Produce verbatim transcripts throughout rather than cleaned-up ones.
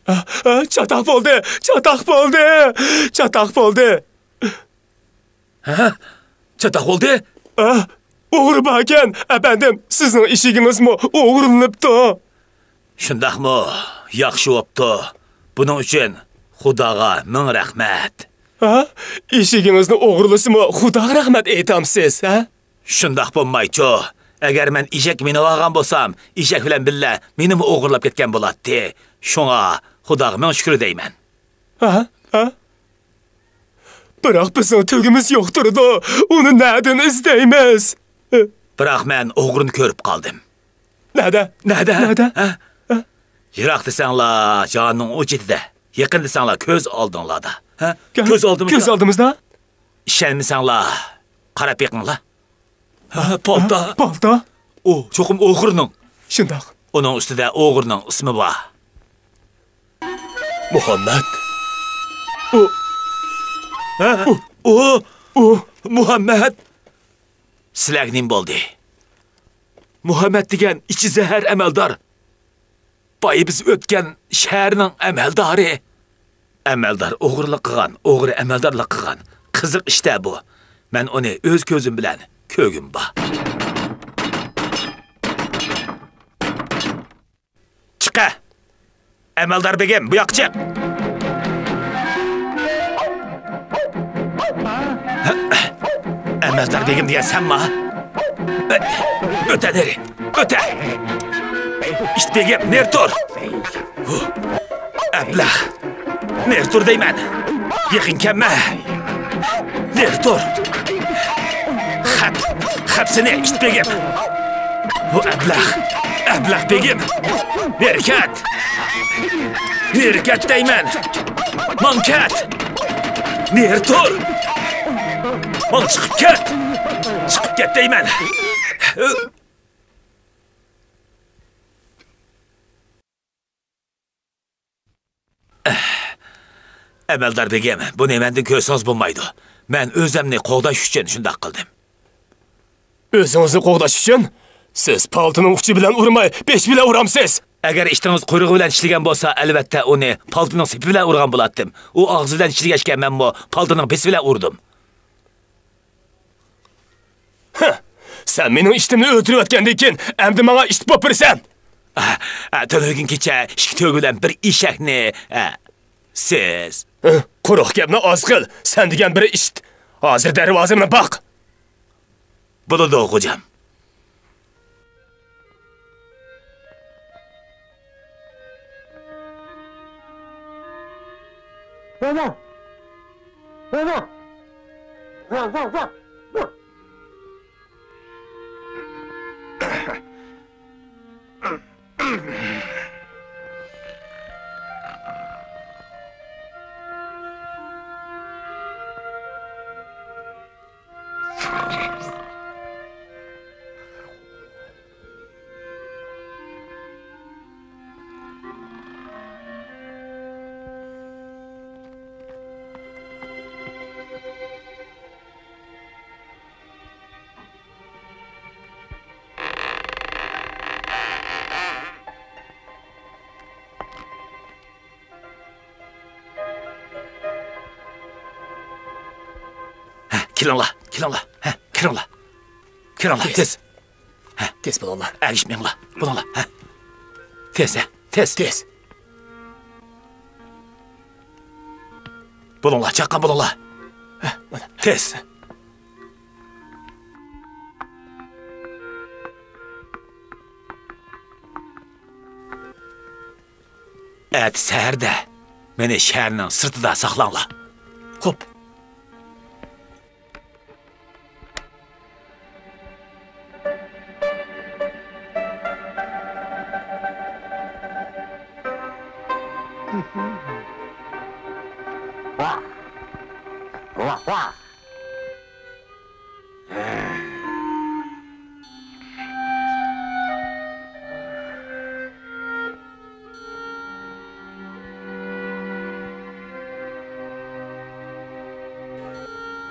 ئا، ئا، چاتاق بولدى! چاتاق بولدى! چاتاق بولدى! ھە؟ چاتاق بولدى؟ ئا، ئوغرى باركەن، ئەپەندىم، سىزنىڭ ئېشىكىڭىزمۇ ئوغرىلىنىپتۇ. شۇنداقمۇ؟ ياخشى بوپتۇ. بۇنىڭ ئۈچۈن خۇداغا مىڭ رەھمەت. ھە؟ ئېشىكىڭىزنى ئوغرىلىسىمۇ خۇداغا رەھمەت ئېيتامسىز، ھە؟ شۇنداق بولمايچۇ. ئەگەر مەن ئېشەككە مىنىۋالغان بولسام، ئېشەك بىلەن بىللە مېنىمۇ ئوغرىلاپ كەتكەن بولاتتى. شۇڭا خۇداغا مىڭ شۈكۈر دەيمەن. ھە؟ ھە؟ بىراق بىزنىڭ تۆگىمىز يوق تۇرىدۇ. ئۇنى نەدىن ئىزدەيمىز؟ بىراق مەن ئوغرىنى كۆرۈپ قالدىم. نەدە؟ نەدە؟ نەدە؟ ھە؟ ھە؟ يىراق دېسەڭلار، جاننىڭ ئۇ چېتىدە. يېقىن دېسەڭلار، كۆز ئالدىڭلاردا. ھە؟ كۆز ئالدىمىزدا. كۆز ئالدىمىزدا؟ ئىشەنمىسەڭلار، قاراپ بېقىڭلار. ھە، پالتا. ھە، پالتا؟ ئۇ چوقۇم ئوغرىنىڭ. شۇنداق. ئۇنىڭ ئۈستىدە ئوغرىنىڭ ئىسمى بار. مۇھەممەد. ئۇ. ھە؟ ئۇ. ئۇ. ئۇ. مۇھەممەد. سىلەرگە نېمە بولدى؟ مۇھەممەد دېگەن ئىچى زەھەر ئەمەلدار. بايا بىز ئۆتكەن شەھەرنىڭ ئەمەلدارى. ئەمەلدار ئوغرىلىق قىلغان، ئوغرى ئەمەلدارلىق قىلغان. قىزىق ئىش-تە بۇ. مەن ئۇنى ئۆز كۆزۈم بىلەن كۆرگۈم بار. چىقە! ئەمەلدار بېگىم، بۇ ياققا چىق! ئەمەلدار بېگىم دېگەن سەنما؟ ئۆتە نېرى، ئۆتە! ئىت بېگىم، نېرى تۇر! ئەبلەخ! نېرى تۇر دەيمەن! يېقىن كەلمە! نېرى تۇر! خەپ! خەپ سېنى، ئىت بېگىم! بۇ ئەبلەخ! ئەبلەخ بېگىم! نېرى كەت! نېرى كەت دەيمەن! ماڭ كەت! نېرى تۇر! ماڭ چىقىپ كەت! چىقىپ كەت دەيمەن! ئەمەلدار بېگىم، بۇنى مەندىن كۆرسىڭىز بولمايدۇ. مەن ئۆزۈمنى قوغداش ئۈچۈن شۇنداق قىلدىم. ئۆزىڭىزنى قوغداش ئۈچۈن؟ سىز پالتىنىڭ ئۇچى بىلەن ئۇرماي، بېشى بىلەن ئۇرامسىز؟ ئەگەر ئىتىڭىز قۇيرۇقى بىلەن چىشلىگەن بولسا، ئەلۋەتتە ئۇنى پالتىنىڭ سېپى بىلەن ئۇرغان بولاتتىم. ئۇ ئاغزى بىلەن چىشلىگەچكە، مەنمۇ پالتىنىڭ بېشى بىلەن ئۇردۇم. ھە، سەن مېنىڭ ئىتىمنى ئۆلتۈرۈۋەتكەندىن كېيىن، ئەمدى ماڭا ئىت بولۇپ بېرىسەن. ئە، ئە، تۈنۈگۈن كېچە ئىككى تۆگە بىلەن بىر ئېشەكنى، ئە، سىز. ھە، قۇرۇق گەپنى ئاز قىل، سەن دېگەن بىر ئىت. ھازىر دەرۋازىمنى باق. بولىدۇ، خوجام. بابا! بابا! ۋاڭ، ۋاڭ، ۋاڭ! ھە، كېلىڭلار، كېلىڭلار. ھە، كىرىڭلار. كىرىڭلار، تېز. تېز. ھە. تېز بولۇڭلار. ئەگىشىپ مېڭىڭلار. بولۇڭلار. ھە. تېز، ھە. تېز. تېز. بولۇڭلار، چاققان بولۇڭلار. ھە، مانا. تېز. ئەتە سەھەردە مېنى شەھەرنىڭ سىرتىدا ساقلاڭلار. خوپ.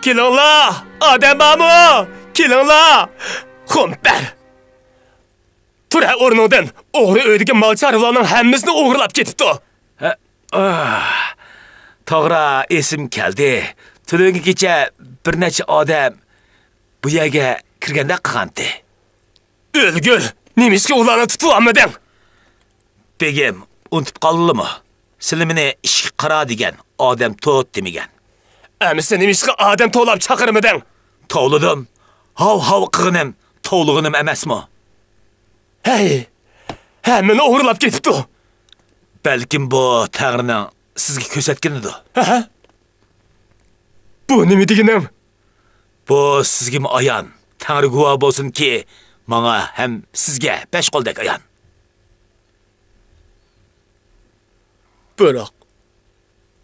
كېلىڭلار! ئادەم بارمۇ؟ كېلىڭلار! خۇمپەر! تۇر ھە ئورنۇڭدىن! ئوغرى ئۆيدىكى مال چارۋىلارنىڭ ھەممىسىنى ئوغرىلاپ كېتىپتۇ! ھە، ئاھ، توغرا، ئېسىم كەلدى. تۈنۈگۈن كېچە بىر نەچچە ئادەم بۇ يەرگە كىرگەندەك قىلغانتى. ئۆلگۈر! نېمىشقا ئۇلارنى تۇتۇۋالمىدىڭ؟ بېگىم، ئۇنتۇپ قالدىلىمۇ؟ سىلى مېنى ئىشىككە قارا دېگەن، ئادەم توت دېمىگەن. ئەمىسە نېمىشقا ئادەم توۋلاپ چاقىرمىدىڭ؟ توۋلىدىم. ھاۋ-ھاۋ قىلغىنىم، توۋلىغىنىم ئەمەسمۇ؟ ھەي! ھەممىنى ئوغرىلاپ كېتىپتۇ. بەلكىم بۇ تەڭرىنىڭ سىزگە كۆرسەتكىنىدۇ. ھە؟ بۇ نېمە دېگىنىڭ؟ بۇ سىزگىمۇ ئايان. تەڭرى گۇۋاھ بولسۇنكى، ماڭا ھەم سىزگە بەش قولدەك ئايان. بىراق،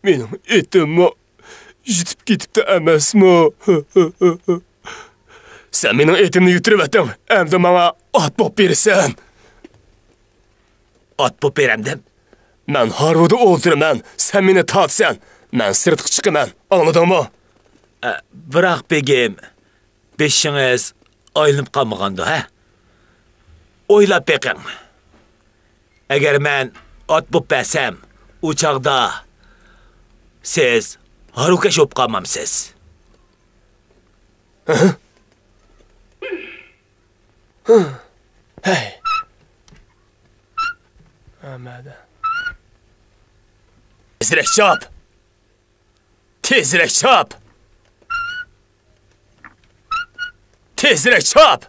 مېنىڭ ئېتىممۇ يىتىپ كېتىپتۇ ئەمەسمۇ؟ سەن مېنىڭ ئېتىمنى يىتىرىۋەتتىڭ، ئەمدى ماڭا ئات بوپ بېرىسەن. ئات بوپ بېرەمدىم؟ مەن ھارۋىدا ئولتۇرىمەن، سەن مېنى تارتىسەن، مەن سىرتقا چىقىمەن، ئاڭلىدىڭمۇ؟ ئە، بىراق، بېگىم، بېشىڭىز ئايلىنىپ قالمىغاندۇ، ھە؟ ئويلاپ بېقىڭ. ئەگەر مەن ئات بوپ بەرسەم، ئۇ چاغدا سىز ھارۋىكەش بوپ قالمامسىز؟ ھەي. ئەمەدە. تېزرەك چاپ! تېزرەك چاپ! تېزرەك چاپ!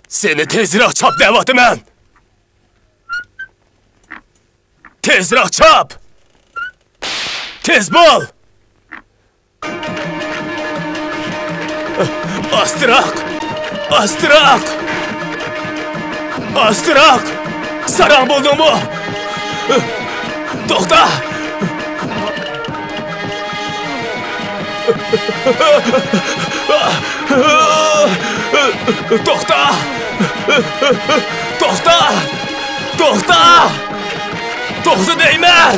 سېنى تېزرەك چاپ دەۋاتىمەن! تېزرەك چاپ! تېز بول! ئاستىراق! ئاستىراق! ئاستىراق! ساراڭ بولدۇڭمۇ؟ توختا! توختا! توختا! توختا! توختا دەيمەن!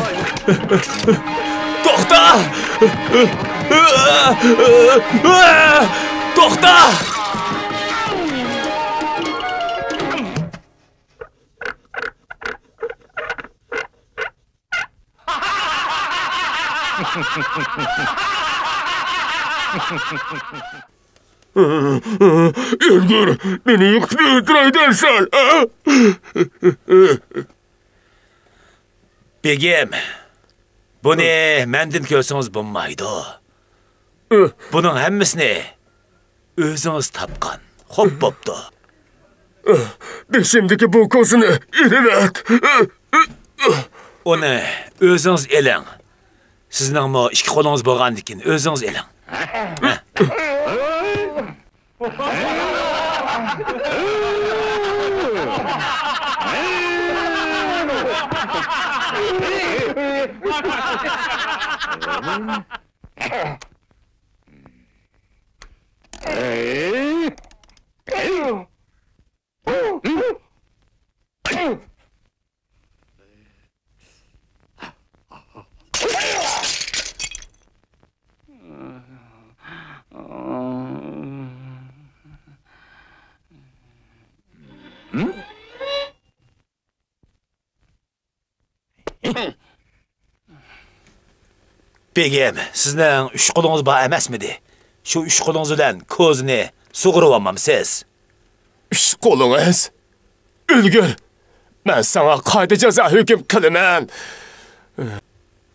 توختا! توختا! ئۆلگۈر، مېنى يىقىتىپ ئۆلتۈرەي دەمسەن، ھە؟ بېگىم، بۇنى مەندىن كۆرسىڭىز بولمايدۇ. بۇنىڭ ھەممىسىنى ئۆزىڭىز تاپقان. خوپ بوپتۇ. بېشىمدىكى بۇ كوزىنى ئېلىۋەت. ئۇنى ئۆزىڭىز ئېلىڭ. سىزنىڭمۇ ئىككى قولىڭىز بولغاندىكىن ئۆزىڭىز ئېلىڭ. ھە. بېگىم، سىزنىڭ ئۈچ قولىڭىز بار ئەمەسمىدى؟ شۇ ئۈچ قولىڭىز بىلەن كوزىنى سۇغۇرۇۋالمامسىز؟ ئۈچ قولىڭىز؟ ئۆلگۈر! مەن ساڭا قايتا جازا ھۆكۈم قىلىمەن.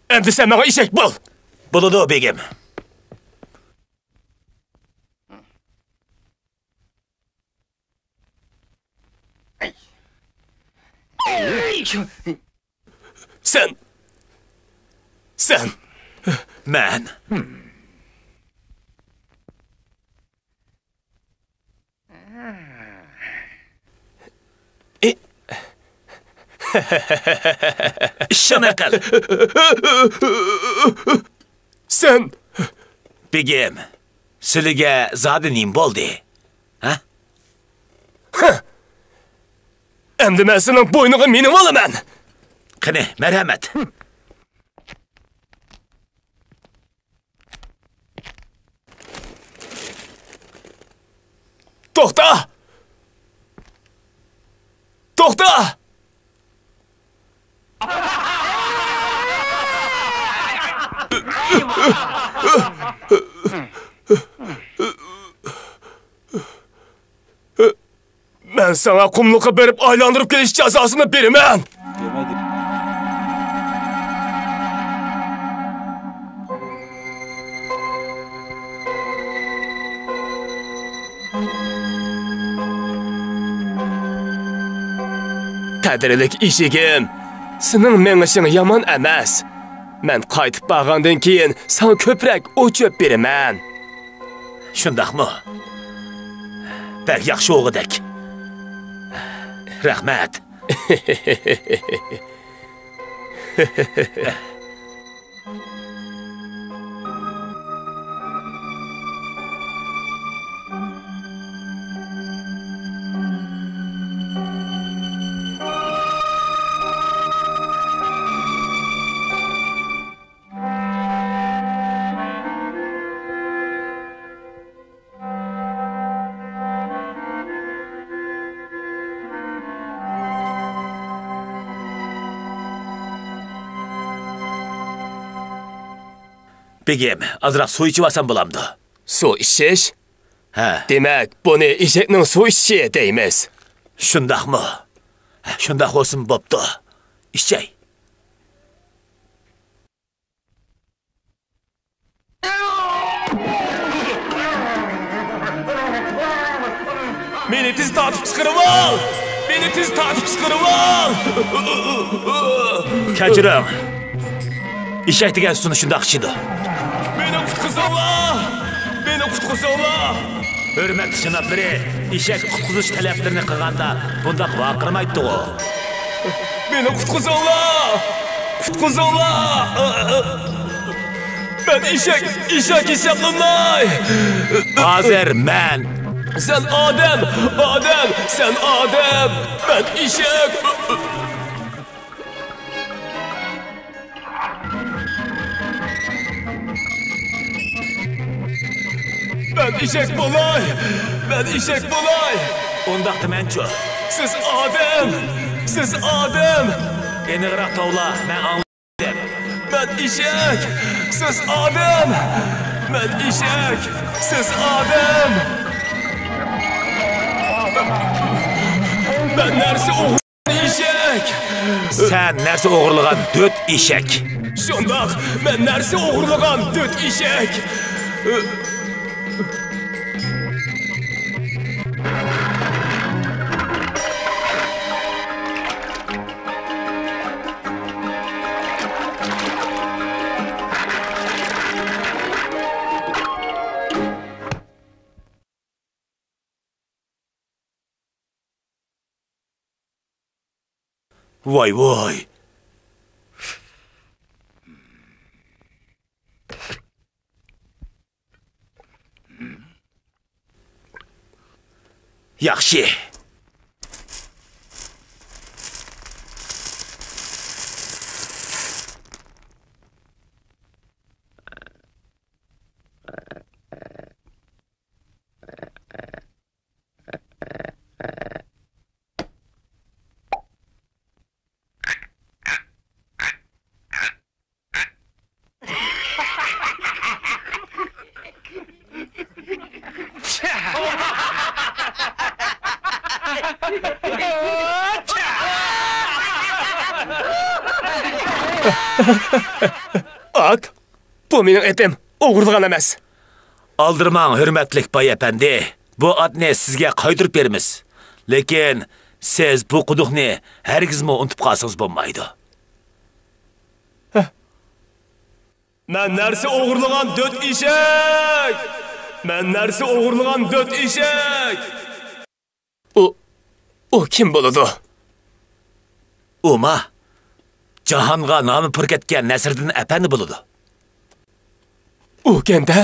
ئەمدى سەن ماڭا ئېشەك بول! بولىدۇ، بېگىم. سەن، سەن. مەن. ئىشىڭنى قىل. سەن. بېگىم، سىلىگە زادى نېمە بولدى؟ ھە؟ ئەمدى مەن سېنىڭ بوينۇڭغا مىنىۋالىمەن. قېنى، مەرھەمەت. توختا! توختا! مەن ساڭا قۇملۇققا بېرىپ ئايلاندۇرۇپ كېلىش جازاسىنى بېرىمەن! قەدىرلىك ئىشىكىم، سېنىڭ مېڭىشىڭ يامان ئەمەس. مەن قايتىپ بارغاندىن كېيىن ساڭا كۆپرەك ئوت-چۆپ بېرىمەن. شۇنداقمۇ؟ بەك ياخشى ئوغۇدەك. رەھمەت. بېگىم، ئازراق سۇ ئىچىۋالسام بولامدۇ؟ سۇ ئىچىش؟ ھە. دېمەك، بۇنى ئېشەكنىڭ سۇ ئىچىشى دەيمىز. شۇنداقمۇ؟ شۇنداق بولسىمۇ بوپتۇ. ئىچەي. مېنى تېز تارتىپ چىقىرىۋال! مېنى تېز تارتىپ چىقىرىۋال! كەچۈرۈڭ. ئېشەك دېگەن سۇنى شۇنداق ئىچىدۇ. مېنى قۇتقۇزۇڭلار! مېنى قۇتقۇزۇڭلار! ھۆرمەتلىك جانابلىرى، ئېشەك قۇتقۇزۇش تەلەپلىرىنى قىلغاندا بۇنداق ۋارقىرىمايتتىغۇ. مېنى قۇتقۇزۇڭلار! قۇتقۇزۇڭلار! مەن ئېشەك، ئېشەك ھېسابلىناي! ھازىر مەن. سەن ئادەم، ئادەم، سەن ئادەم! مەن ئېشەك! مەن ئېشەك بولاي! مەن ئېشەك بولاي! ئۇنداقتا مەنچۇ؟ سىز ئادەم! سىز ئادەم! ئېنىقراق توۋلا، مەن ئاڭلىدىم. مەن ئېشەك! سىز ئادەم! مەن ئېشەك! سىز ئادەم! مەن نەرسە ئوغرى ئېشەك! سەن نەرسە ئوغرىلىغان دۆت ئېشەك! شۇنداق، مەن نەرسە ئوغرىلىغان دۆت ئېشەك! ۋاي، ۋاي. ياخشى. ئات، بۇ مېنىڭ ئېتىم، ئوغرىلىغان ئەمەس. ئالدىرىماڭ، ھۆرمەتلىك باي ئەپەندى، بۇ ئاتنى سىزگە قايتۇرۇپ بېرىمىز. لېكىن سىز بۇ قۇدۇقنى ھەرگىزمۇ ئۇنتۇپ قالسىڭىز بولمايدۇ. مەن نەرسە ئوغرىلىغان دۆت ئېشەك! مەن نەرسە ئوغرىلىغان دۆت ئېشەك! ئۇ، ئۇ كىم بولىدۇ؟ ئۇما، جاھانغا نامى پۈر كەتكەن نەسىردىن ئەپەندى بولىدۇ. ئۇكەندە؟